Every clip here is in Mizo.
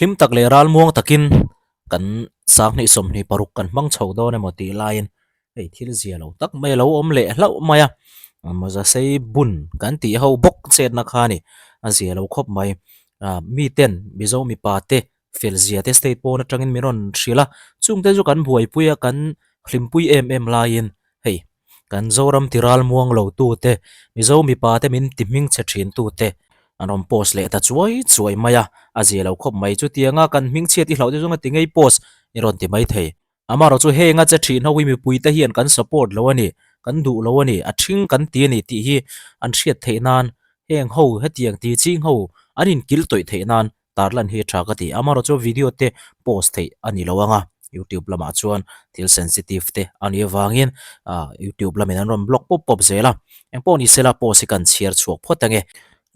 Hlim tak leh ralmuang takin kan 2026 kan hmang chho dawn emaw tih laiin hei thil zia lo tak mai a lo awm leh hlauh mai a, mawza sei bun kan tih ho bawk chetna kha a ni, a zia lo khawp mai. Ah miten Mizo mipa te fel zia te state pawn atangin min rawn hrilh a, chungte chu kan buaipui a kan hlimpui em em laiin hei kan Zoram ti ral muang lo tu te, Mizo mipa te min ti hming chhe thin tu te an rawn post leh ta chuai chuai mai a, a zia lo khawp mai. Chutianga kan hming chhiat i hlauh te chu nga ti ngei post i rawn ti mai thei. Amaherawh chu heng a che thin ho hi mipui te hian kan support lo a ni, kan duh lo a ni, a thing kan ti a ni tih hi an hriat theih nan heng ho hetiang ti ching ho an inkil tawih theih nan tarlan hi a tha ka ti. Amaherawh chu video te post theih a ni lo ang a, YouTube lamah chuan thil sensitive te a nih avangin ah YouTube lamin an rawn block pawp pawp zel a. Engpawh ni sela post hi kan chhiar chhuak phawt ang e.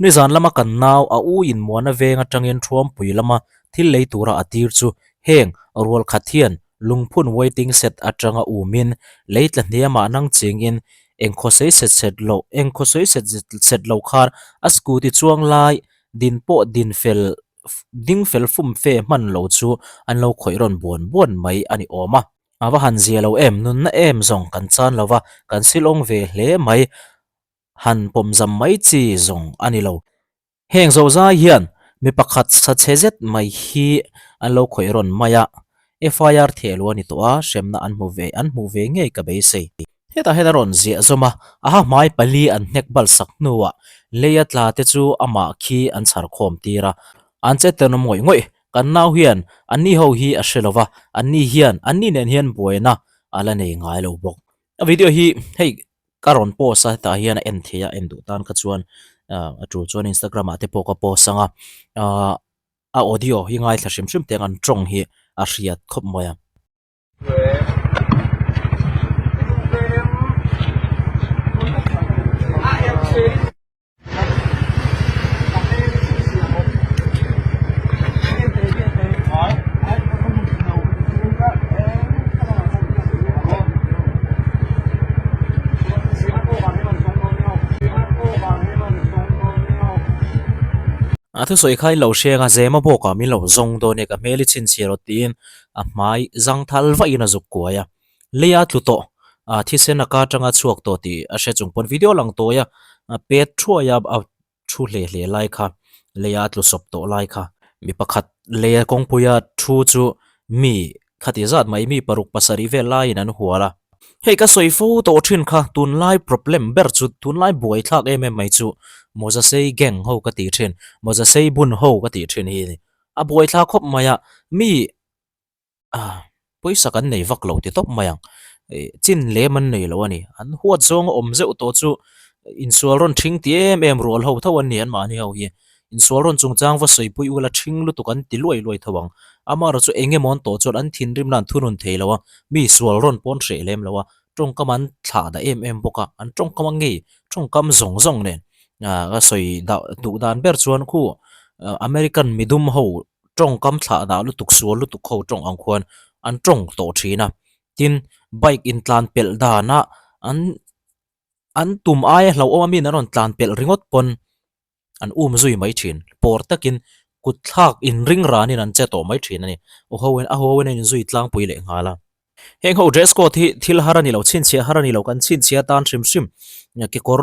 Nizan lama kan nau a u inmuana veng atangin Thuampui lama thil lei tura a tir chu heng rual khat hian lungphun waiting shed atanga umin lei tla hniamah nang chingin eng khawsei set set loh eng khawsei set set lo khan a scooty chuang lai Din pawh din fel ding fel fum fe hman lo chu an lo khawih rawn buan buan mai a ni awm a. A va han zia lo em, nunna em zawng kan chan lo va, kan silawng ve hle mai, han pawmzam mai chi zawng a ni lo. Heng zozai hian mi pakhat sa chhe zet mai hi an lo khawih rawn mai a, FIR theh lo a ni tawh a, hremna an hmu ve an hmuh ve ngei ka beisei. Hetah hian a rawn ziah zawm a, a ha hmai pali an hnek bal sak hnuah leia tla te chu amah khi an chhar khawm tir a, an che tel ngawih ngawih. Kan nau hian anni ho hi a hre lo va, anni hian anni nen hian buaina a la nei ngai lo bawk. A video hi hei ka rawn post a, hetah hian a en thei a, en duh tan kha chuan a tul chuan Instagram ah te pawh ka post ang a, ahh a audio hi ngaithla hrim hrim teh ang an tawng hi a hriat khawp mai a. A thusawi kha in lo hreng a, zema bawkah min lo zawng dawn e ka hmel i chhinchhiah rawh tiin a hmai zangthal vahin a zuk kuai a, leia tlu tawh ah thisen a ka atanga chhuak tawh tih a hre chung pawn video lang tawi a, a pet thuai a a thu hle hle lai kha leia tlu sawp tawh lai kha mi pakhat leia kawngpuia thu chu mi khati zat mai mi paruk pasarih vel laiin an hual a. Hei ka sawi fo tawh thin kha tunlai problem ber chu tunlai buai thlak em em mai chu mawza sei gang ho ka tih thin mawza sei bun ho ka tih thin hi a ni. A buai thla khawp mai a, mi ah pawisa kan nei vak lo ti tawp mai ang, ih chin lem an nei lo a ni, an huat zawng a awm zeuh tawh chu insual rawn thing ti em em rual ho tho an ni an mahni ho hi, insual rawn chungchang va sawipui ula thing lutuk an ti luai luai tho ang, amaherawhchu eng emaw an tawh chuan an thinrim nan thunun thei lo a, mi sual rawn pawn hreh lem lo a, tawngkam an thlah dah em em bawk a, an tawngkam a ngei tawngkam zawng zawng nen ah ka sawi dah duh dan ber chuan khu American midum ho tawngkam thlah dah lutuk sual lutuk ho tawng ang khuan an tawng tawh thin a, tin bike intlan pelh danah an an tum aia hlauhawm ami an rawn tlan pelh ringawt pawn. an um zui mai thin. Pawr takin kut thlak inring ranin an che tawh mai thin a ni. Aw ho in a ho in an inzui tlangpui leh nghal a. Heng ho dress code hi thil har a ni lo, chhinchhiah har a ni lo, kan chhinchhiah atan hrim hrim kekawr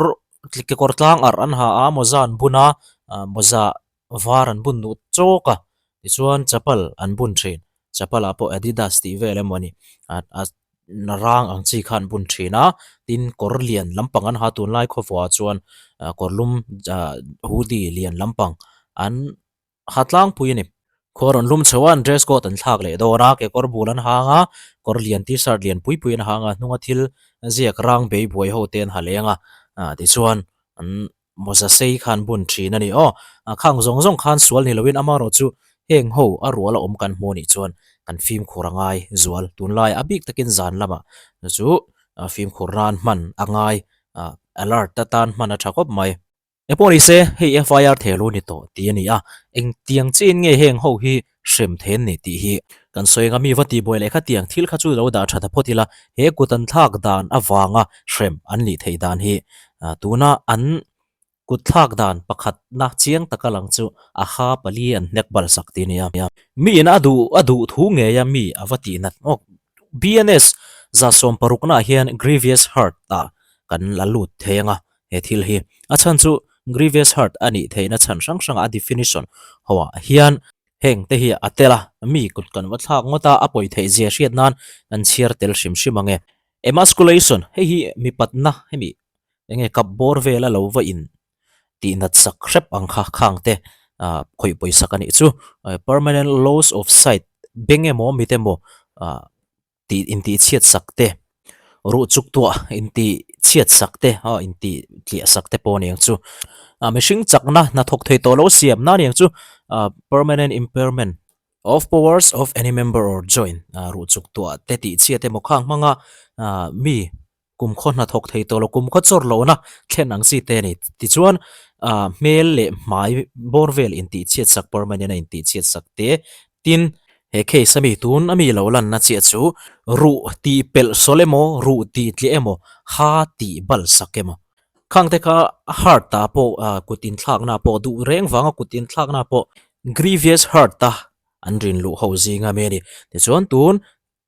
kekawr tlang arh an ha a, mawza an bun a, mawza var an bun duh chawk a, tichuan chapal an bun thin. Chapal ah pawh Adidas tih vel emaw ni a rang ang chi kha an bun thin a, tin kawr lian lampang an ha tunlai khawvuah chuan kawr lum hoodie lian lampang an ha tlangpui a ni. Khaw rawn lum chho a an dress code an thlak leh dawn a, kekawr bul an hang a, kawr lian t-shirt lian pui pui an hang a, hnunga thil ziak rang bei buai ho te an ha leng a, tichuan an Mawza sei khan bun thin a ni aw. A khang zawng zawng khan sual ni loin amaherawh chu heng ho a rual a awm kan hmu anih chuan kan fimkhur a ngai zual. Tunlai a bik takin zan lamah chu fimkhur nan hman a ngai alert atan hman a tha khawp mai. Engpawh ni se hei FIR thehlu ni tawh tih a ni a, engtiang chiin nge heng ho hi hrem thei an ni tih hi kan sawi anga mi va tihbuai leh khatiang thil kha chu lo dah tha ta phawt ila, he kut an thlak dan avanga hrem an nih theih dan hi tuna an Kut thlak dan pakhatna chiang taka lang chu a ha pali an hnek bal sak tih a ni a. Mi in a duh a duh thu ngei a mi a va tih nat ngawk. BNS 160 naah hian grievous hurt ah kan la lut thei ang a he thil hi. A chhan chu grievous hurt a nih theihna chhan hrang hrang a definition ho ah hian heng te hi a tel a, mi kut kan va thlak ngawt a, a pawi theih zia hriat nan kan chhiar tel hrim hrim ang e. Emasculation, hei hi mipatna hemi enge kap bawr vela lo va in tih nat sak hrep ang kha khang te ah khawih pawisak a nih chu. Permanent loss of sight beng emaw mit emaw ah tih intih chhiat sak te ruh chuk tuah intih chhiat sak te aw intih tliah sak te pawh a ni ang chu. Ah mihring chakna hnathawk thei tawh lo siamna a ni ang chu ah permanent impairment of powers of any member or joint ah ruh chuk tuah te tih chhiat emaw khang hmanga ah mi Kumkhaw hnathawk thei tawh lo, kumkhaw chawr lohna thlen ang chi te a ni. Tichuan, hmel leh hmai bawr vel intih chhiat sak permanent a intih chhiat sak te. Tin, he case a mi tun a mi lo lanna chiah chu ruh tih pelh sawl emaw, ruh tih tliah emaw, ha tih bal sak emaw. Khang te kha hurt ah pawh kut inthlakna pawh duh reng vanga kut inthlakna pawh grievous hurt a an rin luh ho zinga mi a ni. Tichuan tun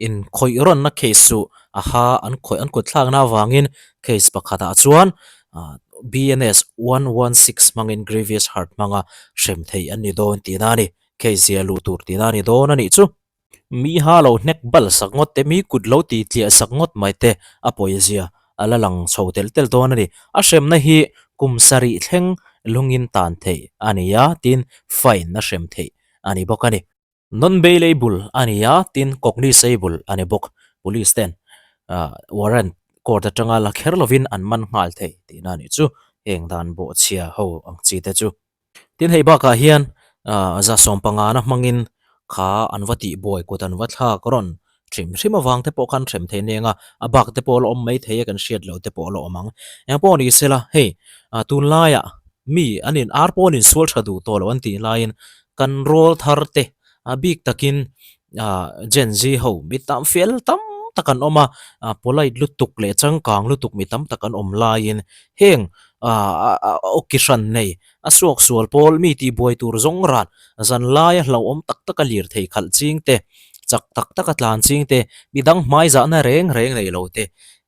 In khawih rawnna case chu a ha an khawih an kut thlakna avangin case pakhatah chuan BNS 116 hmangin grievous hurt hmanga hrem theih an ni dawn tihna a ni. Case zia luh tur tihna a ni dawn a nih chu. Mi ha lo hnek bal sak ngawt te, mi kut lo ti tliah sak ngawt mai te a pawizia a la lang chho tel tel dawn a ni. A hremna hi kum sarih thleng lungin tan theih a ni a, tin fine a hrem theih a ni bawk a ni. Non-bailable a ni a, tin cognizable a ni bawk. Police ten warrant court atanga la kher lovin an man nghal thei tihna a nih chu, heng dan bawhchhia ho ang chi te chu. Tin hei bakah hian 150 na hmangin kha an va tihbuai kut an va thlak rawn hrim hrim avang te pawh khan hrem thei nen a, a bak te pawh la awm mai thei a kan hriat loh te pawh la awm ang. Eng pawh ni sela hei tunlaiah mi an in ar pawh an insual tha duh tawh loh an tih laiin kan rawl thar te a bik takin Gen Z ho mi tam fel tam tak an awm a, polite lutuk leh changkang lutuk mi tam tak an awm laiin heng awki hran nei a suak sual pawl mi tihbuai tur zawng ran zan laia hlauhawm tak taka lirthei khalh ching te, chak tak taka tlan ching te, midang hmai zahna reng reng nei lo te,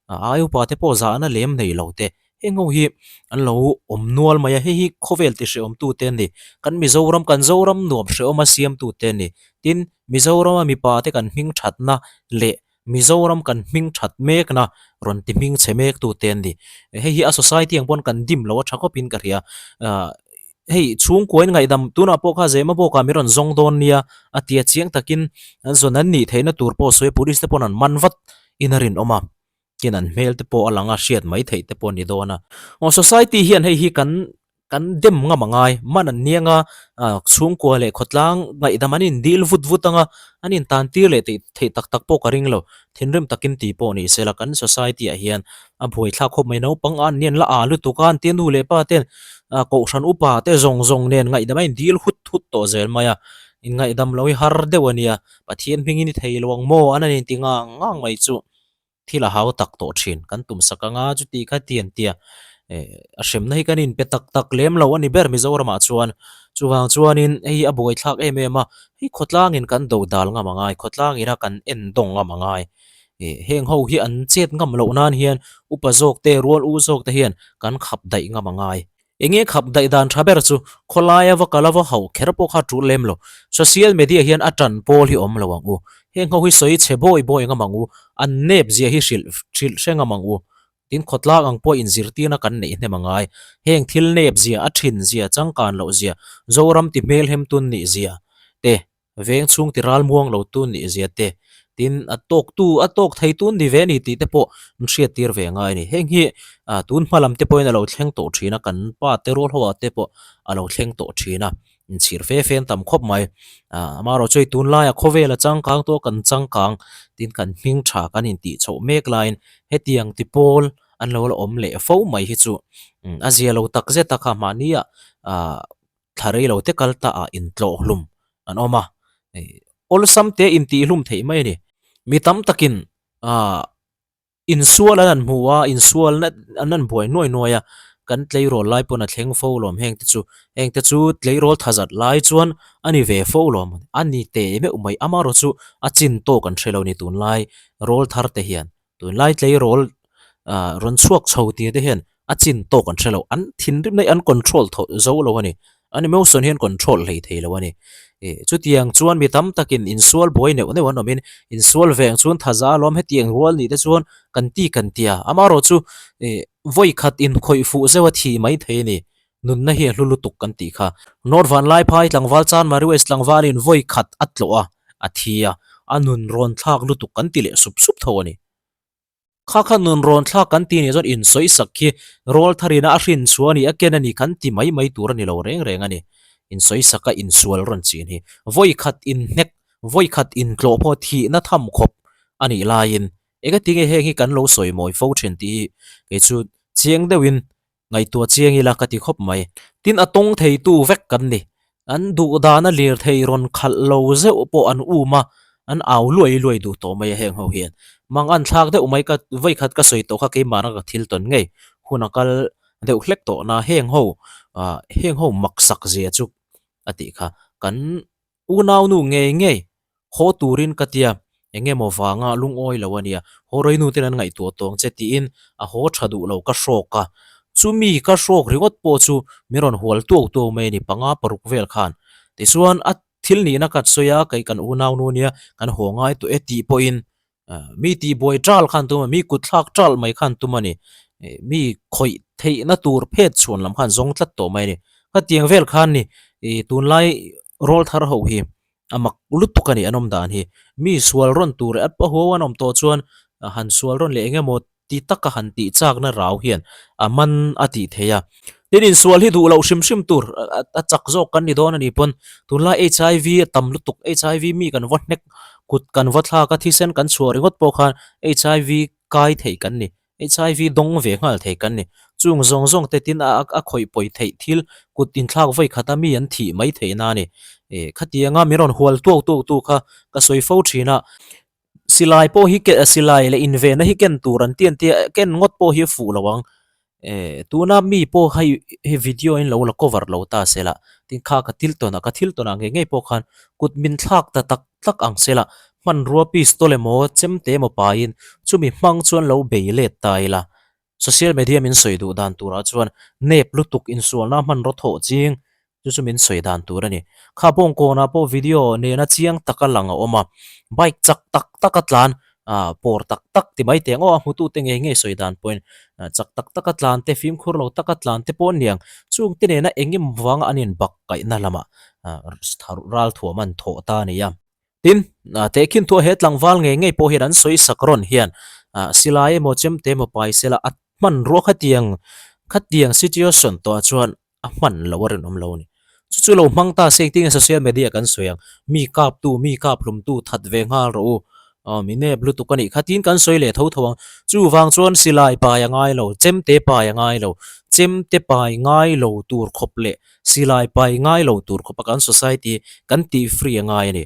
ai upa te pawh zahna lem nei lo te heng ho hi an lo awm nual mai a, hei hi khawvel ti hrehawm tu te an ni, kan Mizoram kan Zoram nuam hrehawm a siam tu te an ni, tin Mizorama mipa te kan hming thatna leh Mizoram kan hming that mekna rawn ti hming chhe mek tu te an ni. Hei hi a society ang pawn kan dim lo a tha khawp in ka hria. Ahh hei chhungkua in ngaihdam tunah pawh kha Zema bawkah min rawn zawng dawn nia a tia chiang takin an zawn an nih theihna tur pawh sawi police te pawn an man vat in a rinawm a. Tin an hmel te pawh a lang a hriat mai theih te pawh a ni dawn a. Aw society hian hei hi kan Kan dem ngam a ngai. Man an niang a, chhungkua leh khawtlang ngaihdam an indil vut vut ang a, an intan tir leh tih theih tak tak pawh ka ring lo. Thinrim takin tih pawh ni sela kan society ah hian a buaithlak khawp mai. Naupang an ni an la ah lutuk a, an tia nu leh pa ten kohhran upa te zawng zawng nen ngaihdam a indil hut hut tawh zel mai a. Inngaihdam lo hi har deuh a nia, Pathian hmingin i thei lo ang maw an han inti ngang ngang mai chu. Thil a hau tak tawh thin kan tum sak anga chuti kha ti an tia eh a hremna hi kan inpe tak tak lem lo a ni ber Mizoramah chuan chuvang chuanin hei hi a buaithlak em em a hei khawtlangin kan do dal ngam angai khawtlangin a kan en dawng ngam angai eh heng ho hi an chet ngam loh nan hian upa zawk te rual u zawk te hian kan khap daih ngam angai. Enge khap daih dan tha ber chu khawlaia va kal a va hauh kher pawh kha tul lem lo. Social media hian a tan pawl hi awm lo ang u. Heng ho hi sawi chhe bawi bawi ngam ang u. An nep zia hi hrilh hrilh hre ngam ang u. Tin khawtlang ang pawh inzirtirna kan neih hnem a ngai. Heng thil nep zia, a thin zia, changkan loh zia, Zoram ti hmelhem tun nih zia te Veng chhung ti ral muang lo tun nih zia te, tin a tawk tu, a tawk thei tun ni ve ni tih te pawh an hriat tir ve ngai a ni. Heng hi tun hma lam te pawhin a lo thleng tawh thin a, kan pa te rual ho ah te pawh a lo thleng tawh thin a, inchhir fe fe an tam khawp mai. Amaherawh chu hei tunlaia khawvel a changkang tawh a, kan changkang tin kan hming tha kan intih chhoh mek laiin hetiang ti pawl an lo la awm leh fo mai hi chu a zia lo takzet a kha mahnia thla rei lo te kal ta ah intlawh hlum an awm a, awlsam te intih hlum theih mai a ni. Mi tam takin aah insual an han hmu a, insual an han buai nuai nuai a, Kan tleirawl lai pawn a thleng fo lawm heng te chu. Heng te chu tleirawl tha zat lai chuan a ni ve fo lawm. A ni teh meuh mai. Amaherawh chu a chin tawk an hre lo ni tunlai rawl thar te hian. Tunlai tleirawl rawn chhuak chho tir te hian a chin tawk an hre lo. An thinrim na hi an control thaw zo lo a ni. An emotion hi an control hlei thei lo a ni. Chutiang chuan mi tam takin insual buai neuh neuh an awmin insual veng chuan thaza alawm hetiang rual nih te chuan kan ti kan ti a. Amaherawh chu vawi khat inkhawih fuh zeuh a thih mai thei a ni. Nunna hi a hlu lutuk kan tih kha. North Vanlaiphai tlangval chan Mari West tlangvalin vawi khat a tlawh a, a thi a, a nun rawn thlak lutuk kan ti leh sup sup tho a ni. Kha kha nun rawn thlak kan ti nih chuan insawi sak khi rawl tharina a hrin chhuah a ni, a ken a ni kan ti mai mai tur a ni lo reng reng a ni. Insawi saka insual rawn chin hi vawi khat inhnek, vawi khat intlawh pawh thihna tham khawp a nih laiin engatinge heng hi kan lo sawi mawi fo thin tih hi kei chu chiang deuhin Ngaihtuah chiang ila ka ti khawp mai. Tin a tawng theitu vek kan ni. An duh dana lirthei rawn khalh lo zeuh pawh an um a, an au luai luai duh tawh mai a heng ho hian. Mang an thlak deuh mai ka vawikhat ka sawi tawh kha keimahna ka thil tawn ngei hun a kal deuh hlek tawh na heng ho ah heng ho maksak zia chu a tih kha kan Unau nu ngei ngei, haw turin ka tia, eng emaw vanga lungawi lo a nia, haw rainu ten an ngaihtuah tawng che tiin a haw tha duh lo ka hrawk a. Chumi ka hrawk ringawt pawh chu min rawn hual tuau tuau mai a ni, panga paruk vel khan. Tichuan a thil nihna ka sawi a, kei kan unau nu nia, kan haw ngai tawh e tih pawhin Mi tihbuai ṭal khan tum a, mi kutthlak ṭal mai khan tum a ni. Mi khawih theihna tur phet chhuan lam khan zawng tlat tawh mai a ni. Khatiang vel khan ni tunlai rawl thar ho hi a mak lutuk a ni an awm dan hi. Mi sual rawn tur leh a pahuau an awm tawh chuan han sual rawn leh eng emaw Ti taka han tih chakna rau hian a man a tih thei a. Tin, insual hi duh loh hrim hrim tur a chak zawk kan ni dawn a ni pawn tunlai HIV a tam lutuk, HIV mi kan va hnek kut kan va thlak a, thisen kan chhuah ringawt pawh khan HIV kai thei kan ni, HIV dawng ve nghal thei kan ni. Chung zawng zawng te tin a a khawih pawi theih thil kut inthlak vawi khata mi an thih mai theihna a ni. Khatianga min rawn hual tuau tuau tu kha ka sawi fo thin a. Silai pawh hi silai leh invenna hi ken tur an ti an tia ken ngawt pawh hi a fuh lo ang eh tuna mi pawh hei hei video in lo la cover lo ta se la tin kha ka thil tawn ah ka thil tawn ah ngei ngei pawh khan kut min thlak ta tak tak ang se la hmanrua pistol emaw chemte emaw paiin chumi hmang chuan lo bei let ta ila Social media min sawi duh dan turah chuan nep lutuk insualna hmanraw thawh ching chu chu min sawi dan tur a ni. Kha bawngkawnah pawh video nena chiang taka lang a awm a, bike chak tak taka tlan ah pawr tak tak ti mai teh ang aw a hmutute ngei ngei sawi dan pawhin chak tak taka tlan te fimkhur lo taka tlan te pawh aniang chungte nena eng emaw vanga an inbak kaihna lamah ralthuam an thawh ta a ni a. Tin, tehkhin thuah he tlangval ngei ngei pawh hian an sawi sak rawn hian silai emaw chemte emaw pai sela a hmanrua khatiang khatiang situation tawhah chuan a hman loh a rinawm lo a ni. Chu chu lo hmang ta se engtin nge social media kan sawi ang, mi kaptu, mi kap hlumtu that ve nghal rawh u, aw mi nep lutuk a nih kha tiin kan sawi leh tho tho ang. Chuvang chuan silai pai a ngai lo, chemte pai a ngai lo, chemte pai ngai lo tur khawp leh Silai pai ngai lo tur khawpa kan society kan tih free a ngai a ni.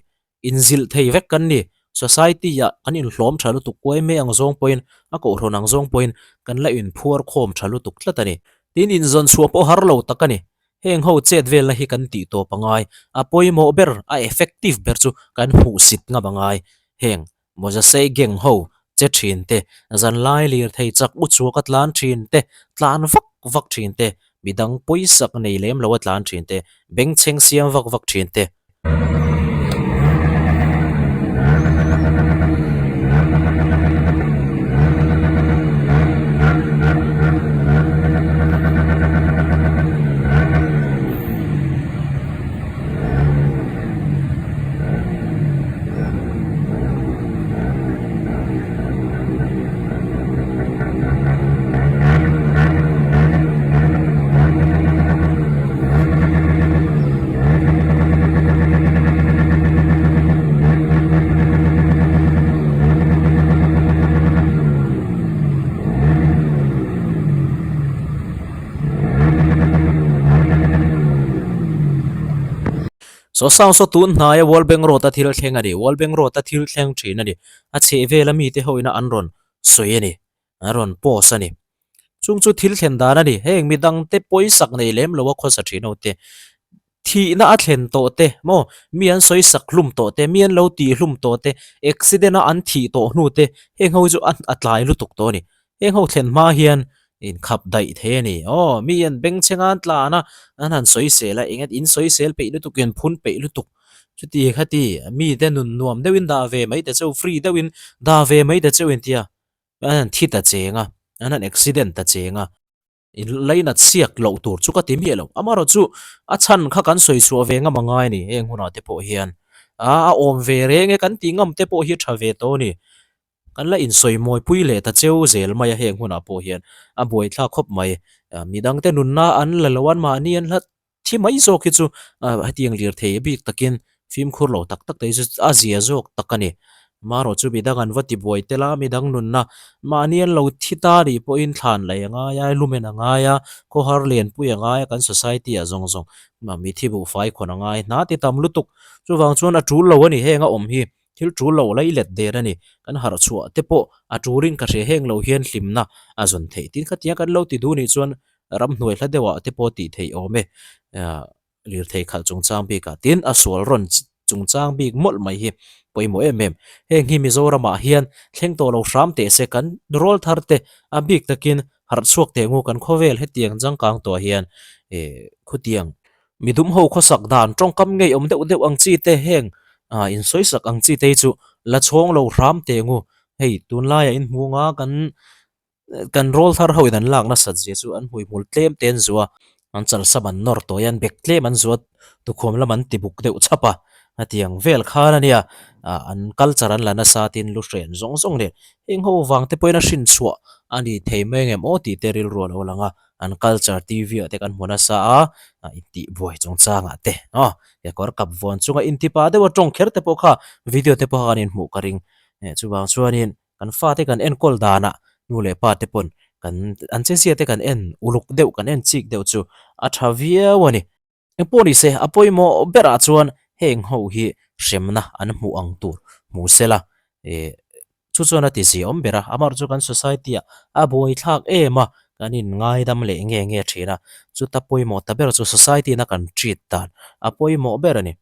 Inzilh thei vek kan ni. Society ah kan inhlawm tha lutuk kuai mai ang zawng pawhin, a kohhrawn ang zawng pawhin kan la inphuar khawm tha lutuk tlat a ni. Tin, inzawn chhuah pawh har lo tak a ni. Heng ho chet velna hi kan tih tawp a ngai. A pawimawh ber, a effective ber chu kan hmuhsit ngam a ngai. Heng Mawzasei gang ho che thin te, zanlai lirthei chak u chhuak a tlan thin te, tlan vak vak thin te, midang pawisak nei lem lo a tlan thin te, bengchheng siam vak vak thin te. Saw sound saw tun hnaia World Bank Road a thil thleng a ni. World Bank Road a thil thleng thin a ni. A chheh vela mite ho ina an rawn sawi a ni. An rawn post a ni. Chung chu thil thlen dan a ni. Heng midangte pawisak nei lem lo a khawsa thin ho te. Thihna a thlen tawh te maw, mi an sawi sak hlum tawh te, mi an lo tih hlum tawh te, accident a an thih tawh hnu te, heng ho chu a a tlai lutuk tawh a ni. Heng ho thlen hma hian inkhap daih thei a ni. Aw, mi an bengchheng a an tlan a, an han sawi sel a, eng in sawi sel peih lutuk, in phun peih lutuk. Chuti khati mite nun nuam deuhin dah ve mai ta cheu, free deuhin dah ve mai ta cheu intia an han thi ta cheng a, an han accident ta cheng a. In lainat siak loh tur chu ka ti miah lo. Amaherawh chu a chhan kha kan sawi chhuah ve ngam a ngai a ni heng hunah te pawh hian. A awm ve reng e kan tih ngam te pawh hi a tha ve tawh a ni. Kan la insawi mawipui leh ta cheu zel mai a heng hunah pawh hian a buaithlak khawp mai. Midangte nunna an la lo a, mahni an hlat Thi mai zawk hi chu hetiang lirthei bik takin fimkhur lo tak tak te hi chu a zia zawk tak a ni. Marawh chu midang an va ti buai tel a, midang nunna mahni an lo thi ta nih pawhin thlan lei a ngai a, lumen a ngai a, khawhar lianpui a ngai a, kan society ah zawng zawng mithi buhfai khawn a ngai hna ti tam lutuk. Chuvang chuan a tul lo a ni heng a awm hi thil tul lo lai let der a ni. Kan harh chhuah te pawh a tulin ka hria heng lo hian hlimna a zawn theih. Tin khatiang kan lo ti duh nih chuan Ramhnuai hla deuhah te pawh tih theih awm e. Lirthei khalh chungchang bikah tin a sual rawn chungchang bik mawlh mai hi pawimawh em em. Heng hi Mizoramah hian thleng tawh lo hram teh se kan rawl thar te a bik takin harh chhuak teh ngu kan khawvel hetiang changkang tuah hian khutiang midum ho khawsak dan tawngkam ngei awm deuh deuh ang chi te heng insawisak ang chi te hi chu la chhawng lo hram teh ngu. Hei tunlaiah inhmunga kan Kan rawl thar ho in an lak nasat zia chu an hmuihmul tlem te an zuah a, an chalsam an nawr tawi a, an bek tlem an zuah a, tukhum lam an ti buk deuh chhap a, hetiang vel khan a nia, an culture an la nasa tin lu hren zawng zawng nen heng ho vang te pawhin a hrin chhuah a ni thei mai ang em aw tih te rilru a lo lang a, an culture T V ah te kan hmu nasa a, intih buai chungchangah te aw kekawr kap vawn chunga intipa deuh a tawng kher te pawh kha video te pawh kha kan inhmuh ka ring, chuvang chuanin. Kan fate kan enkawl danah nu leh pa te pawn kan an chezia te kan en uluk deuh kan en chik deuh chu a tha viau a ni. Engpawh ni se a pawimawh berah chuan heng ho hi hremna an hmuh ang tur hmu sela eh chu chuan a ti ziaawm ber a, amaherawh chu kan society ah a buaithlak em a kan in ngaidam leh nge nge thin a, chuta pawimawh ta ber chu society in a kan treat dan a pawimawh ber a ni.